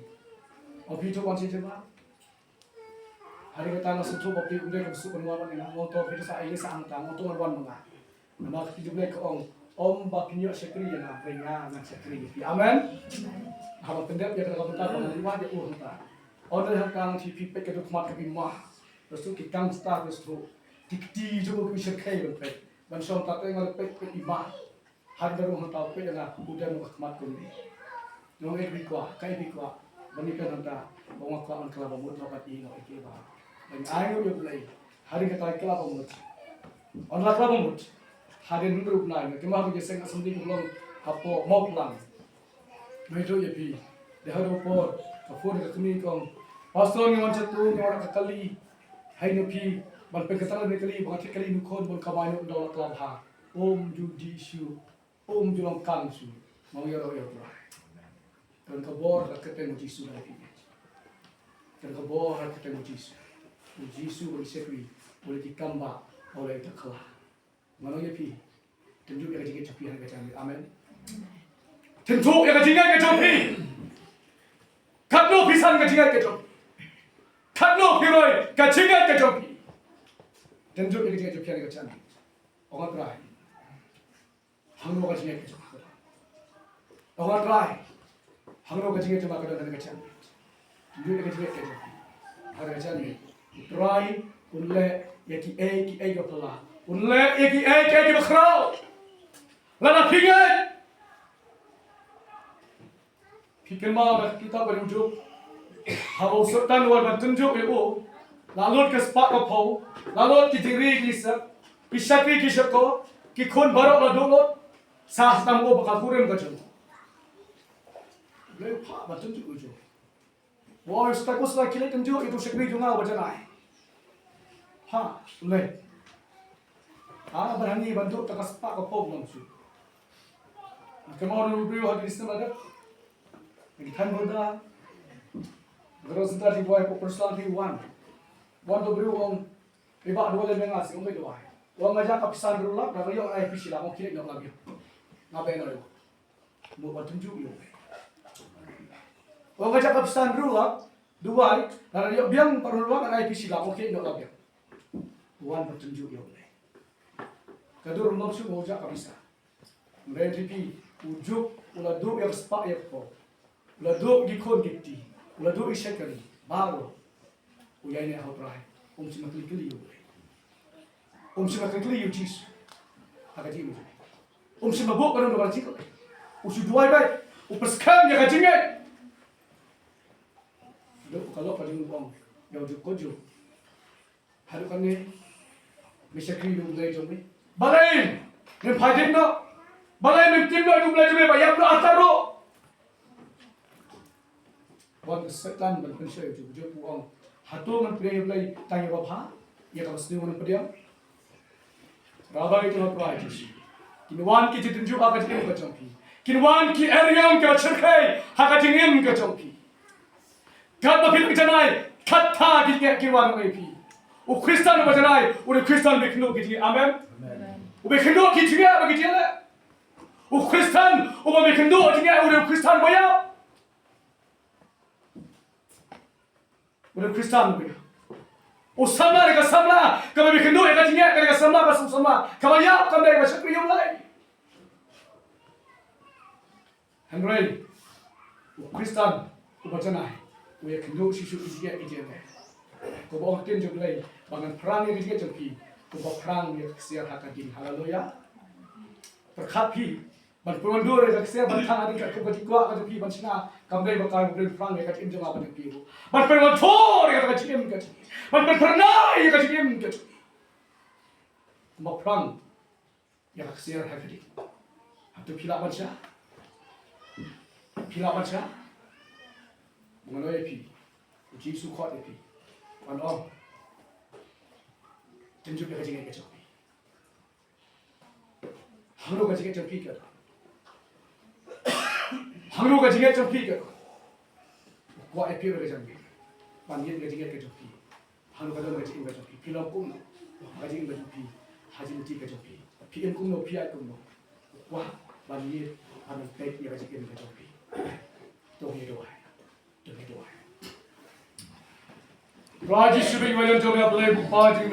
Ong phi tu wan sha jaka. Hari kata nga sngewthuh ba phi ym dei ka bsut ban wan ma nga. Ong to phi tu sa ai sa ang ta. Ong to wan ma nga. Namar ka Blei ka ong, ym ba phin ïoh shakri ïa nga, hynrei nga ngan shakri ïa phi. Amen. Haba pyndep ïa kata ka bynta ba ngan wad ïa u hangta. Ynda hangta ngan shu peit ka duk khmat ka bymman. Ka shu ki kang star ka shu. Ki kti jong u ki shyrkhei ban peit. Ban shong ta te ngan peit peit i ma. Hadien ka rung hangta u peit ïa nga u dem ka khmat kumne. Nong ek bi kwah, ka ek bi kwah. Ban ïa peit hangta, ba nga kwah ban kylla ba mut, nga pat ïeh noh ïa ki ba. Ban ai ngut ïa u Blei. Hadien kata kylla ba mut. Ong la kylla ba mut. Hadien hynriew bnai, nga kynmaw ba ki seng assembly ki long hapoh Mawphlang. Nga ïathuh ïa phi. Dei haduh por, ka phone ka kmie ka ong, Pastor, ngi wan sha tu, ngi wan ka kali. Hai na phi, ban pynkyntang na kali, ban thied kali nu khun, ban kamai nu ynda la kylla bha. Ym ju dih shuh. Ym ju long kang shuh. Nga ong ïaroh ïa u Trai. Kren ka bor ha ka kyrteng u Jisu da phi. Kren ka bor ha ka kyrteng u Jisu. U Jisu u la shakri, u la ki kam ba, u la ïa ka khla. Nga ong ïa phi. Tynjuh ïa ka jingngeit jong phi ha ka jingngeit. Amen. Tynjuh ïa ka jingngeit ka jong phi. Katno phi san ka jingngeit ka jong phi. Katno phi roi ka jingngeit ka jong phi. Tynjuh ïa ka jingngeit jong phi ha ka jingngeit. Ong ïa u Trai. Hangno ka jingngeit ka jong nga ka don. Ong ïa u Trai. Hangno ka jingngeit jong nga ka don ha ka jingngeit. Hangno ka jingngeit ka jong nga ka don ha ka jingngeit. U Trai un leh ïa kiei kiei kiba phylla. Un leh ïa kiei kiei kiba khraw. Lada phi ngeit. Phi kynmaw na ka kitab ba u Job. Haba u Soitan u wan ban tynjuh ïa u. La lut ka spah ka phew. La lut ki jingri ki jingsiat. Ki shakri ki shakor. Ki khun baroh la duh lut. Sa sdang u ba ka kurim ka jong u. Blei u phah ban tynjuh ïa u Job. Wei, sdang u sa ki leit tynjuh ïa u shakri jong nga uba janai. Ha, leh. Ha, ban hangne ban duh tang ka spah ka phew ngan shu. Kynmaw na u briew ha ki snem la dep. Ki than boda. Ka roi senta ti wai ko perslan ti wan. Wan u briew ong. Iba dua le menga si ong me dua. Ong nga jaka pisa hynriew lak, da ïoh ai pisa lak, ong khie ïoh lak ïoh. Nga be no ïoh. Mo ban tynjuh ïoh. Ong nga jaka pisa hynriew lak, duwai, da ïoh biang pat hynriew lak, ai pisa lak, ong khie ïoh lak ïoh. Wan ban tynjuh ïoh. Ka dur ngam shu mo jaka pisa. Hynrei phi, u Job, u la duh ïa ka spah ïa ka phew. U la duh ki khun ki kti. U la duh i shakri. Baroh. U ïaineh ha u Trai. Um shym la kylli kylli ïa u Blei. Um shym la kylli kylli ïa u Jisu. Ha ka jingim. Um shym la buh ka don ka jingim. U shu duwai beit. U pyrshang ïa ka jingngeit. Duh ka lok ka jingim ong. Ïa u Job ko Job. Haduh kane, me shakri ïa u Blei jong me. Balei mem phai dim noh? Balei mem tim noh ïa u Blei jong me ba ïap noh artat ruh? Wan ka Soitan ban pynshoi ïa u Job, u ong, hato ngan pdiang ïa u Blei tang ïa babha? Ïa kaba sniew ngan pdiang. Rabbi, to pray, Jisu. Kin wan ki jingtynjuh ha ka jingim ka jong phi. Kin wan ki eriong kiba shyrkhei ha ka jingim ka jong phi. Katba phi la janai, kata ki jingeh kin wan ïa phi. U Khristan uba janai, u dei u Khristan uba kynduh ki jingeh. Amen. Amen. Uba kynduh ki jingeh bad ki jingeh. U Khristan uba kynduh ki jingeh, u dei u Khristan ba ïap. U dei u Khristan uba ïap. U samla dei ka samla kaba kynduh ïa ka jingeh, ka dei ka samla ba suk samla. Kaba ïap kam dei ba shakri ïa u Blei. Hynrei u Khristan uba janai u ïakynduh shisha ïa ki jingeh, ïa ki jingeh. Kumba ong ka ktien jong U Blei, ba ngan phrang ïa ki jingeh jong phi kumba phrang ïa ka ksiar ha ka ding. Haleluya. Pyrkhat phi ban pynwandur ïa ka ksiar ban thang hadien katkum ka jingkwah ka jong phi ban shna, kam dei ba ka U Blei phrang ïa ka jingim jong nga bad jong phi ruh. Ban pynwandur ïa ka jingim ka jong phi. Ban pynphyrnai ïa ka jingim ka jong phi. Kumba phrang ïa ka ksiar ha ka ding. To phi lah ban shah? Phi lah ban shah? Ngan ong ïa phi. U Jisu u khot ïa phi. Ban ong. Pynjop ïa ka jingngeit ka jong phi. Hangno ka jingngeit jong phi ka? Hangno ka jingngeit jong phi ka? U kwah ïa phi ka jingngeit. Ban ïeit ka jingngeit ka jong phi. Hangno ka don ka jingim ka jong phi. Phi long kumno ha ka jingim ka jong phi. Ha jingim ka jong phi. Phi im kumno, phi ïaid kumno. U kwah ban ïeit, ban peit ïa ka jingim ka jong phi. To ngin duwai. To ngin duwai. Trai Jisu ba ngi wanlam jong nga, Blei, u Kpa jong ngi,